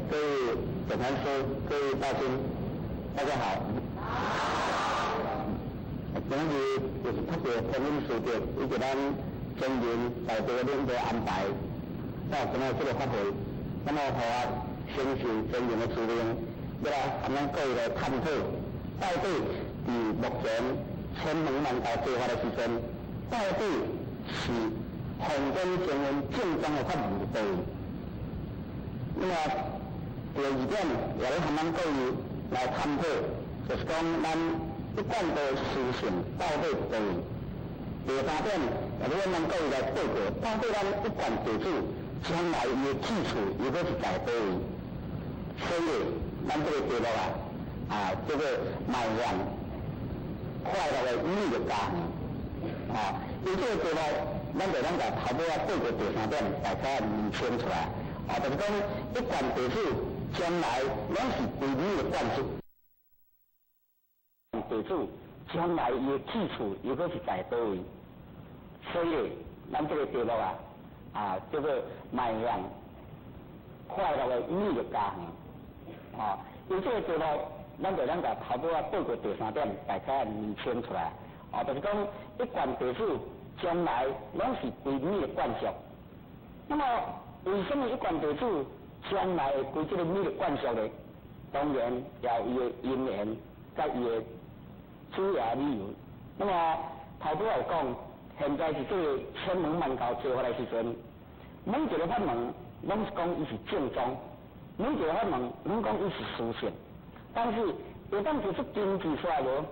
各位总禅师，各位大尊，大家好。好。今日就是特别感恩师伯以及咱中人大家领导安排，到今仔这个法会，那么予我承受尊荣的使命，欲来和咱各位来探讨，到底伫目前千门万道计划的时阵，到底是宏观精神正宗的法门伫佗位？那么第二點，也欲和咱各位來探討，就是講咱一貫的思想到底佇佗位。第三點，也欲咱各位來報告，到底咱一貫地主將來伊的去處又閣是在佗位？所以，咱這個題目啊，叫做邁向快樂的美麗家園。因這個題目，咱就咱共頭尾仔報告第三點，大家釐清楚來。就是講一貫地主將來攏是歸你的管束。地主將來伊的去處又閣是在佗位？所以，咱這個題目啊，叫做邁向快樂的美麗家園。因這個題目，咱就咱共頭尾仔報告第三點，大家釐清楚來。就是講一貫地主將來攏是歸你的管束。那麼，為什麼一貫地主將來會歸這個美的管束呢？當然也有伊的因緣，佮伊的主要理由。那麼頭拄仔有講，現在是這個千門萬教做法的時陣，每一個法門攏是講伊是正宗，每一個法門攏講伊是事實。但是會當提出根據出來無？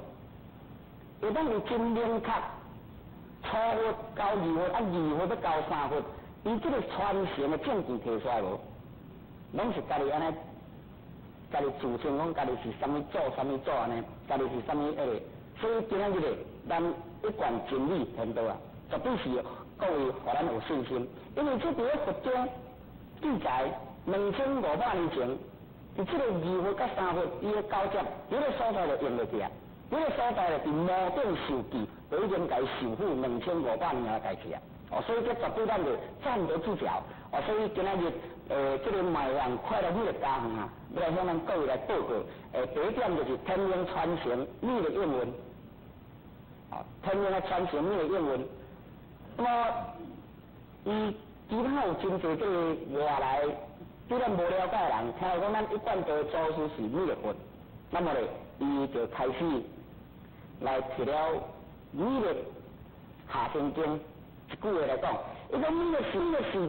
會當有真明確，初佛到二佛，二佛欲到三佛。伊這個傳承的證據提出來無？攏是家己按呢，家己自稱講家己是啥物祖、啥物祖按呢，家己是啥物彼個。所以今仔日咧，咱一貫真理顛倒啊，絕對是各位予咱有信心，因為這佇咧佛經記載2500年前，佇這個二佛佮三佛伊的交接，彼個所在就用袂去啊，彼個所在就佇摩頂授記，就已經共伊受付2500年的代誌啊。所以這絕對咱就站得住腳。所以今仔日，這個邁向快樂美的家園啊，欲來向咱各位來報告。第一點就是天命傳承美的應運。天命的傳承美的應運。那麼，伊其他有真濟這個外來對咱無了解的人，聽講咱一貫道祖師是彌勒佛，那麼咧，伊就開始來提了彌勒下生經。一句話來講，伊講彌勒是56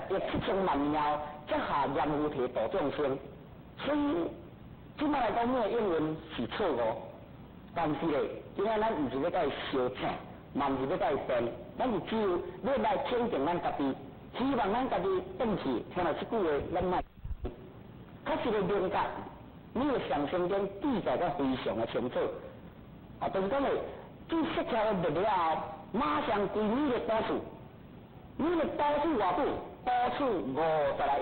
億7000萬年後，才下閻浮提度眾生。所以，這擺來講，彌勒應運是錯誤。但是咧，今仔咱毋是欲共伊相爭，嘛毋是欲共伊辯，咱是只有欲來肯定咱家己，希望咱家己轉去聽著這句話，咱莫確實咧明白彌勒上生經記載得非常的清楚。就是講咧，這釋迦佛滅了後，馬上歸彌勒補處，彌勒補處偌久？補處56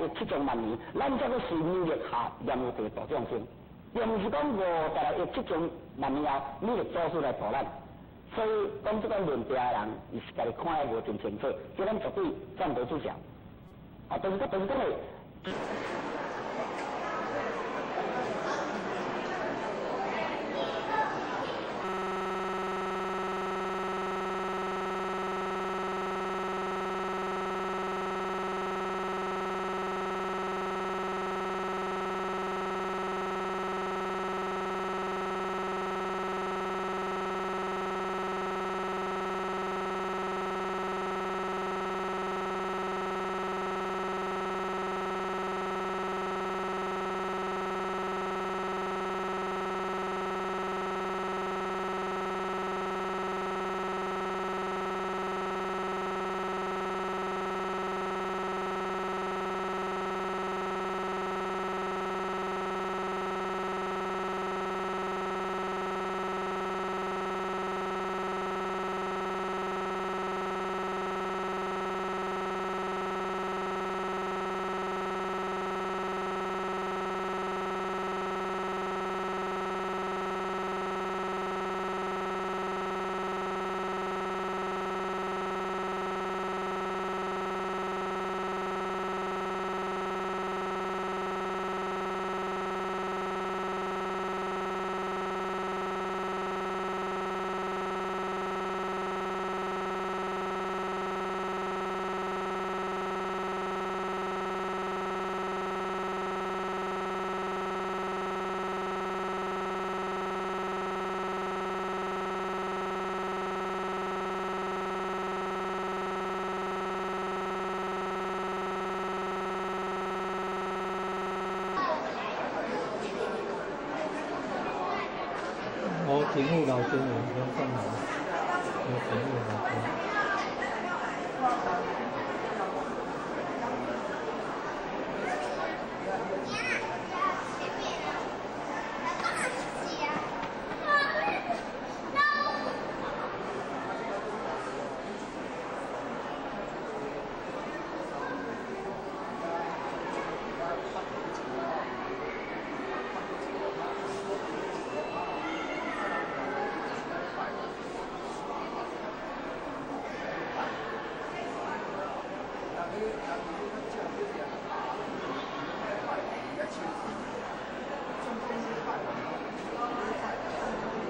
億7000萬年，咱才閣隨彌勒下閻浮提度眾生，並毋是講56億7000萬年後彌勒祖師來度咱。所以講這個論調的人，伊是家己看得無真清楚，這咱絕對站得住腳。就是講咧。警務老兵，劉冠豪，劉警務老兵。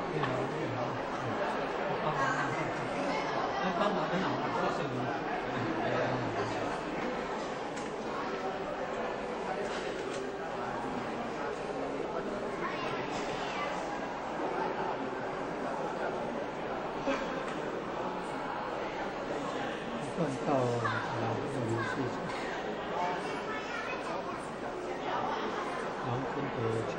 你好，你好，我幫忙，來幫忙很好，謝謝你。換到老理事長，楊坤德前。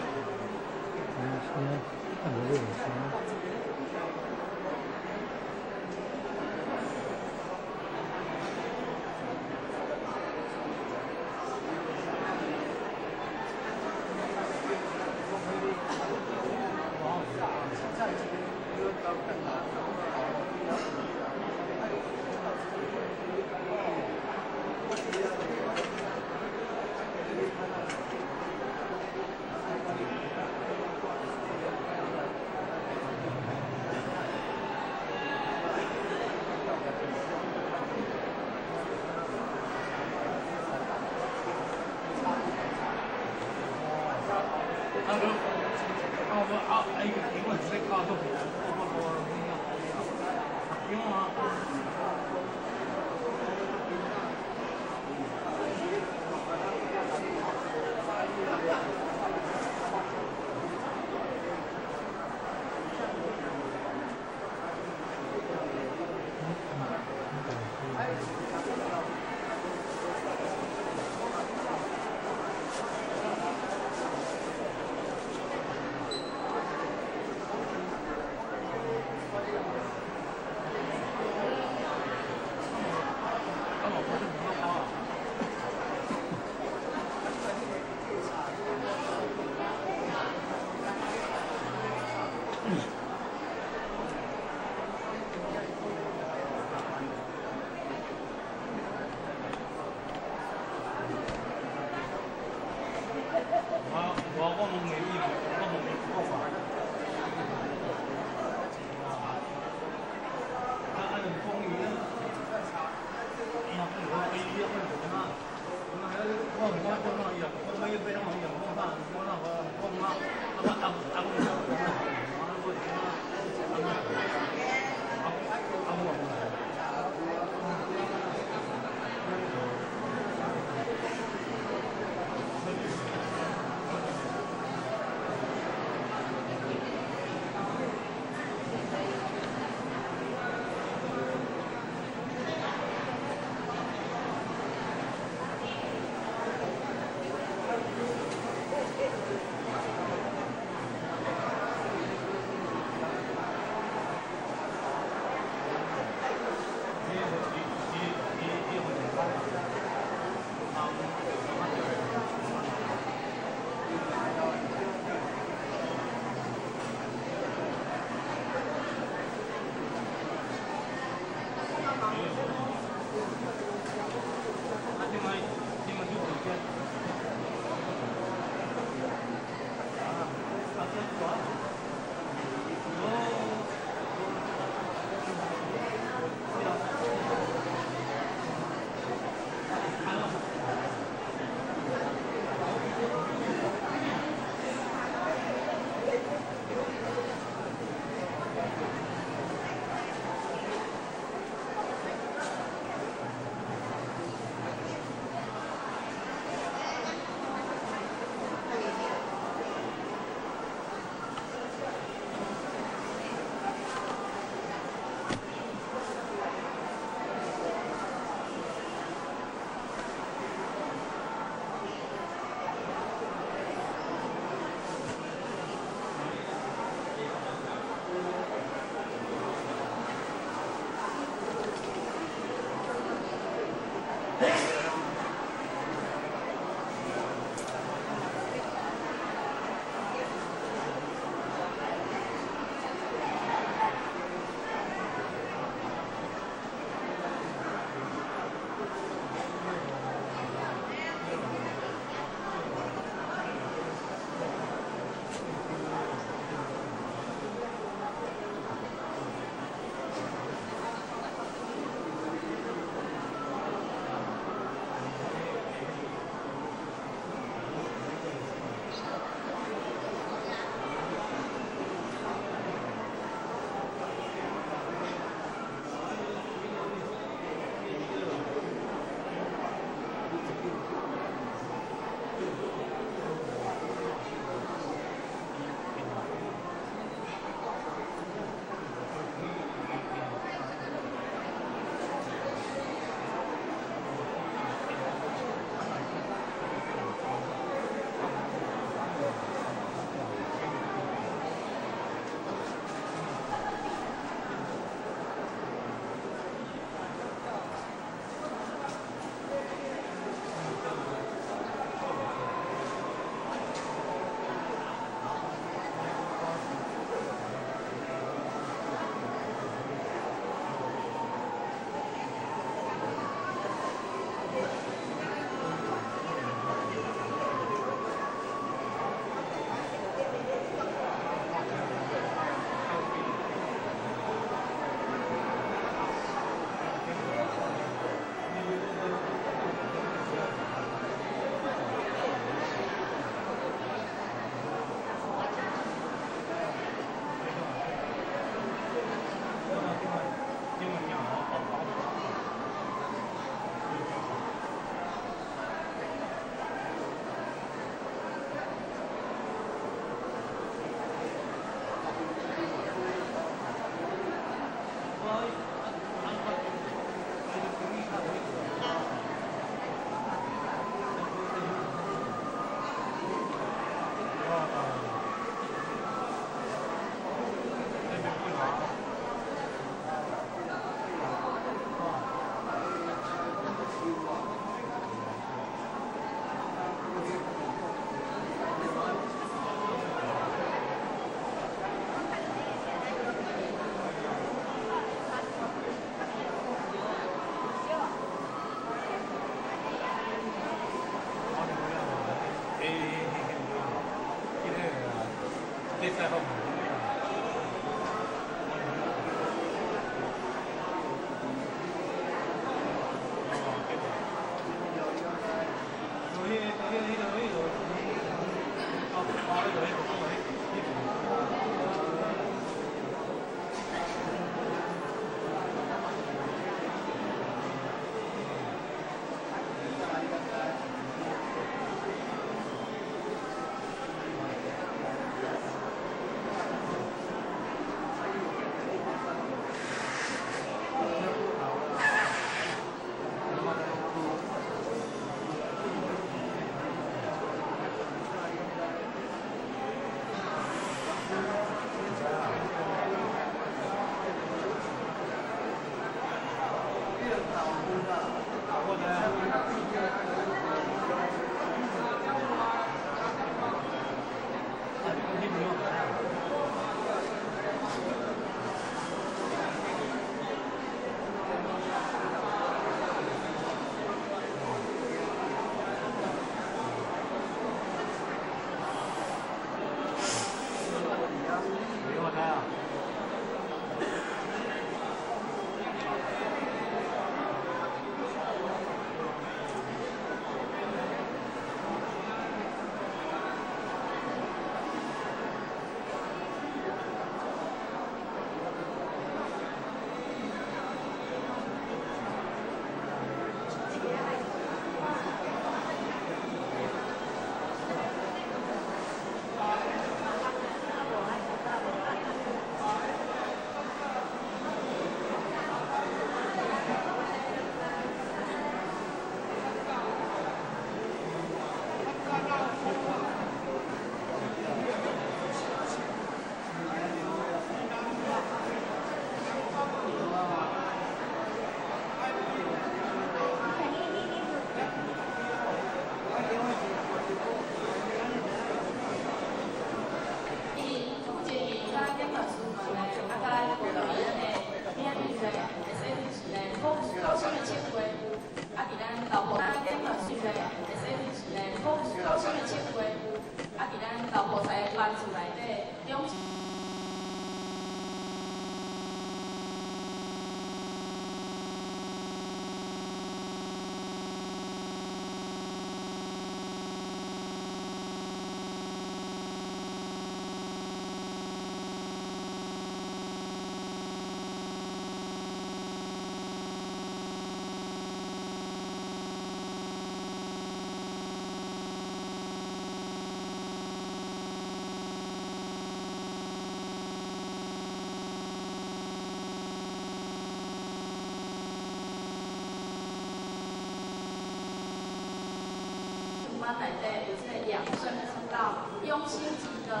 班內底有這個養生之道，養生之道。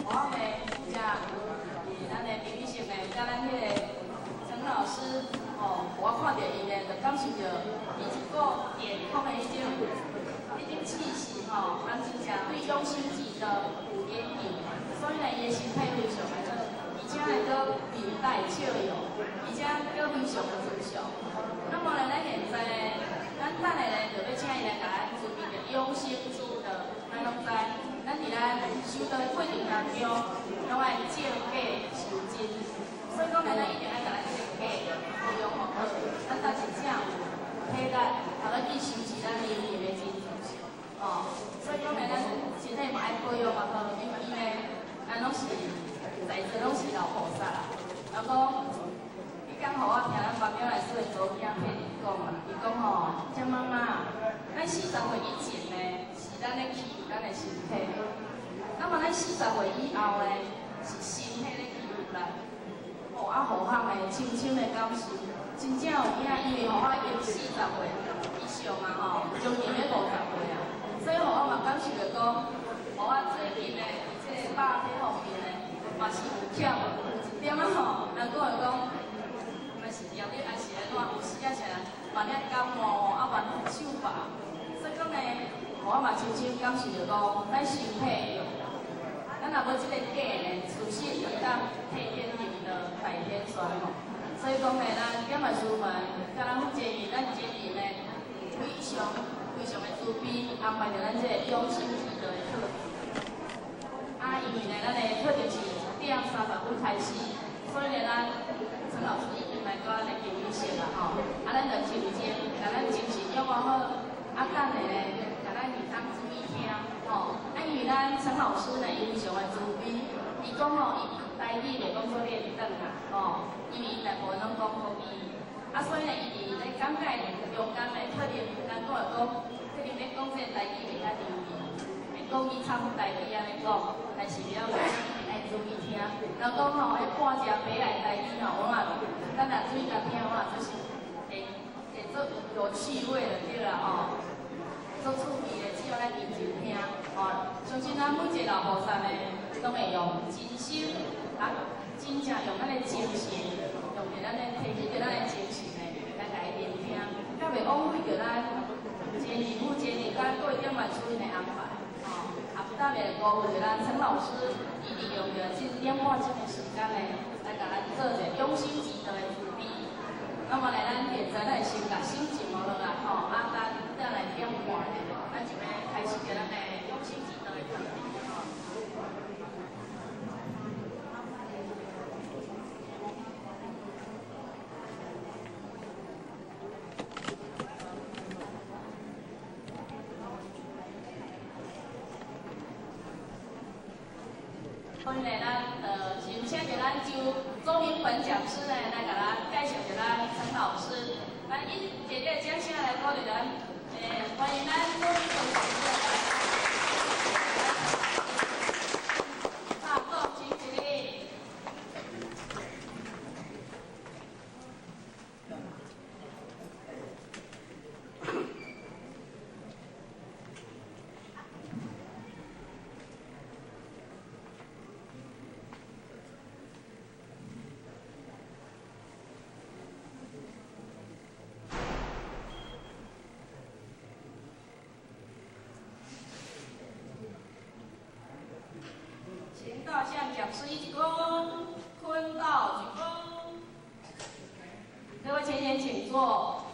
我呢，遮是咱的林醫生呢，佮咱彼個陳老師，吼，我看著伊呢，就感受著伊一股健康的彼種氣息，吼，人真正對養生之道有研究，所以呢，伊的身體非常的好，而且呢，閣面帶笑容，而且閣非常的慈祥。那麼呢，咱現在呢，咱等下呢，就欲請伊來共咱準備著養生之道。咱攏知，咱佇咱修道的過程當中，攏愛正假修真。所以講呢，咱一定愛共咱這個假保養好，咱才真正有體力，通去修持咱靈魂的真相。哦，所以講呢，咱身體嘛愛保養嘛好，因為伊呢，咱攏是在座攏是老菩薩啦。人講，彼工予我聽咱班長來說的查某囝佩玲講啦，伊講吼，江媽媽，咱40歲以前呢，是咱咧欺負咱的身體；那麼咱40歲以後呢，是身體咧欺負咱。哦，啊，互相的深深的感受，真正有影，因為予我已經40歲以上啊吼，將近欲50歲啊，所以予我嘛感受著講，予我最近呢，這個肉體方面呢，嘛是有欠有一點仔吼，人講會講，嘛是定咧，還是按怎？有時仔是嘛咧感冒吼，啊嘛手麻，所以講呢，予我嘛深深感受著講，咱身體會用。咱若無這個假呢，事實會當替天行道，代天算吼。所以講呢，咱減來師們，佮咱負責任，咱責任呢，非常非常的慈悲，安排著咱這個養生之道的課程。啊，啊，因為呢，咱的課程是10點30分開始，所以呢，咱陳老師已經來到咱的會議室啦吼。啊，咱就靜靜，共咱精神養好，啊，等下呢，共咱耳通注意聽吼。啊，因為咱陳老師呢，伊非常的慈悲，伊講吼，伊台語袂講做練轉啦，吼，因為伊大部分攏講國語，啊，所以呢，伊佇咧講解中間呢，可能咱講會講，可能咧講這個台語袂遐流利，國語摻台語按呢講，但是了愛注意聽。人講吼，彼半隻白來台語吼，我嘛，咱若注意共聽，我嘛就是會會做有趣味就對啦吼，做趣味的，只要咱認真聽，吼，相信咱每一個老菩薩呢，攏會用真心啊，真正用咱的精神，用著咱的提起著咱的精神呢，來共伊聆聽，才袂枉費著咱前日母前日甲各位點萬主任的安排。特別辜負著咱陳老師，伊利用著這點半鐘的時間呢，來共咱做一個養生之道的慈悲。那麼來，咱現在咱先共心靜落來吼，啊，咱等來點半呢，咱就欲開始著咱的養生之道的課程。所以呢，咱先請著咱周周明本講師呢，來共咱介紹著咱陳老師。咱以熱烈掌聲來鼓勵咱，歡迎咱周明本講師來。好，請起立。請大向講師一鞠躬，坤道鞠躬。各位前賢請坐。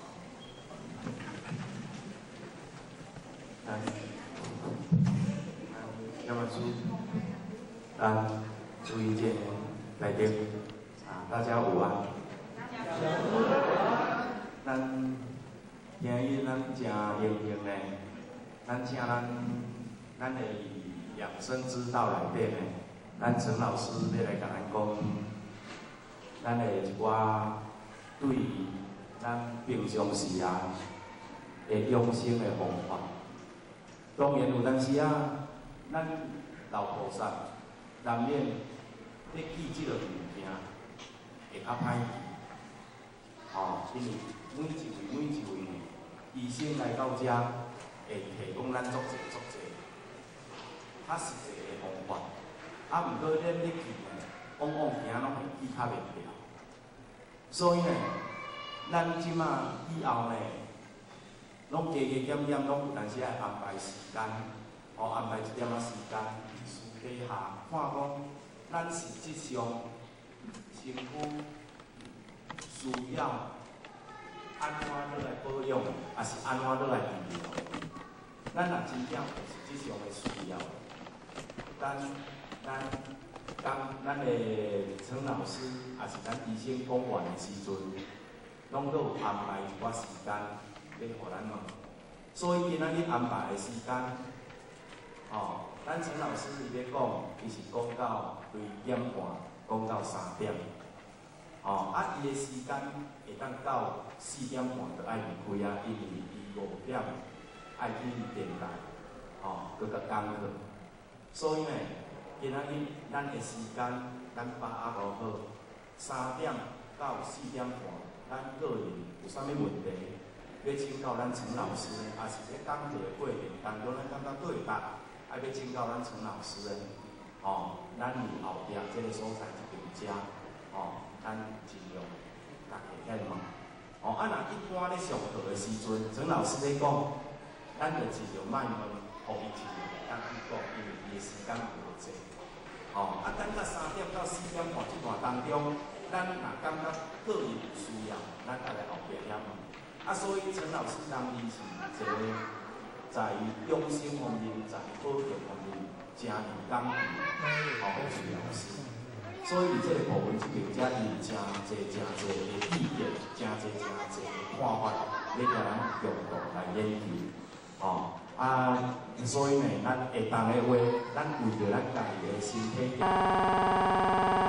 來，葉老師，咱注意見來電，啊，大家午安。咱今日咱誠榮幸呢，咱請咱的養生之道內底呢，咱陳老師欲來共咱講，咱的一寡對咱平常時啊的養生的方法。當然有當時啊，咱老菩薩難免咧記這個物件會較歹記，吼，因為每一位每一位呢，醫生來到遮會提供咱足濟足濟較實際的方法，啊，毋過咱咧記呢，往往驚攏會記較袂牢。所以呢，咱這馬以後呢，攏加加減減，攏有當時愛安排時間，吼，安排一點仔時間，私底下看講，咱實質上身軀需要按怎落來保養，抑是按怎落來治療？咱若真正有實質上的需要，咱當咱的陳老師，抑是咱醫生講完的時陣，攏閣有安排一寡時間欲予咱問。所以今仔日安排的時間，吼，咱陳老師伊欲講，伊是講到2點半，講到3點，吼，啊，伊的時間會當到4點半就愛離開啊，因為伊5點愛去電台，吼，閣佮講課。所以呢，今仔日咱的時間，咱把握好，3點到4點半，咱個人有啥物問題，欲請教咱陳老師呢，抑是咧講課的過程當中，咱感覺對答，愛欲請教咱陳老師的，吼，咱佇後壁這个所在這邊遮，吼，咱盡量共下遐問。吼，啊，若一般咧上課的時陣，陳老師咧講，咱就盡量莫問，予伊盡量會當去講，因為伊的時間無濟。吼，啊，等到3點到4點半這段當中，咱若感覺個人有需要，咱再來後壁遐問。啊，所以陳老師人伊是一個在養生方面，在保健方面，誠爾講究，吼，治療師。所以佇這個部分這邊，遮伊有誠濟誠濟的意見，誠濟誠濟的看法，欲共咱共同來研究，吼啊，所以呢，咱會當的話，咱為著咱家己的身體。